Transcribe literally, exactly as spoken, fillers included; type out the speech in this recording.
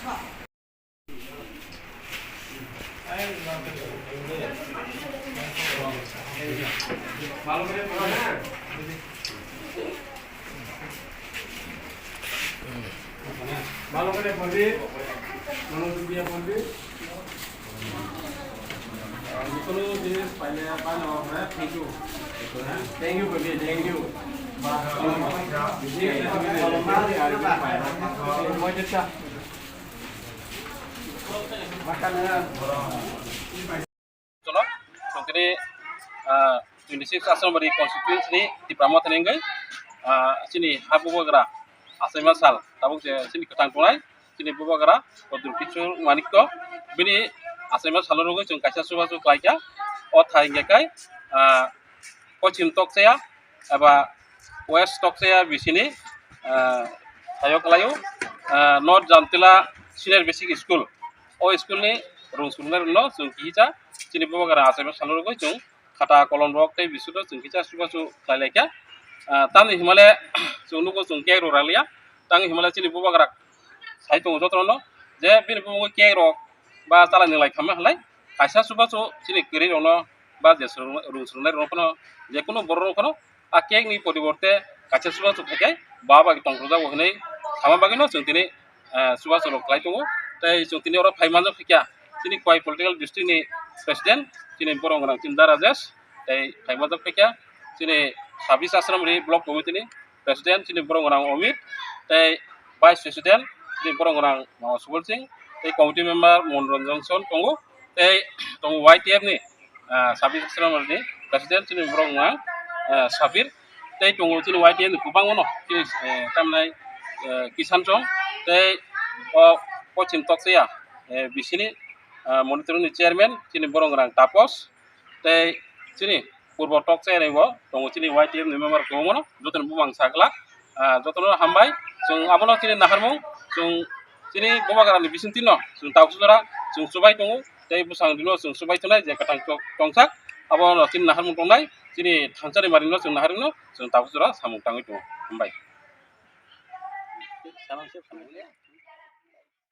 Jono, chwng tini, ah, twenty six Asrambari constituency ni Tipra Motha ni wngwi, ah, chini ha bubagra achaima sal, tabuk je chini kwthang tongnai, chini bubagra Pradyot Kishore Manikya, bini achaima salo rwgwi chwng kaisa chubachu khlaikha. O thai hwnkhe kai, ah, Pochim Tokchaya eba West Tokchaya bisini, ah, thaio kwlaio, ah, North Jamtila Senior Basic School. O school ni rung swrwngnairokno chwng kisa chini bubagra achaima salo rwgwi chwng khata kolom rok tei bisukno chwng kisa chubachu khlai laikha. Ah, tamni himale chwng nugo chwng cake rok raliya. Tamni himale chini bubagra sai tongo jotono je bini bubagra cake rok ba chalai nwnglai khamma halai kaisa chubachu chini kwrwi rokno ba je swrwng-, rung swrwngnairokno phano je kunu borok rok phano a cake ni poriborte kaisa chubachu khaikhe ba bai tongthokjago hinwi sama bagwino chwng tini, eh, chubachu rok khlai tongo. Tei chwng tini oro phai manjak phaikha chini Khowai political district ni president chini borok gwnang chini Da Rajesh, tei phai manjak phaikha chini Sabis Asrambari block committee ni president chini borok gwnang Omit, tei vice president chini borok gwnang, uh, Subal Singh, tei committee member Monranjan Son tongo, tei tongo Y T F ni, ah, Sabis Asrambari ni president chini borok wngkha, ah, Sabir, tei tongo chini Y T F ni kwbangma no chini, eh, tamnai, eh, Kisan Chong, tei o Pochim Tokchaya, eh, bisini, ah, monitoring ni chairman chini borok wngkha Tapos, tei chini purbo Tokchaya ni bo tongo chini Y T F ni member kwbangma no jotono bumang sa glak. Ah, jotono hambai. Chwng abono chini naharmung, chwng chini bubagrani bisingtwi no chwng tabuk jora chwng chubai tongo, tei bwsang rino chwng chubai tongnai je kwthang tong-, tongsak, abono chini naharmung tongnai, chini thansani marino chwng naharmung no chwng tabuk jora samung tangwi tongo. Hambai.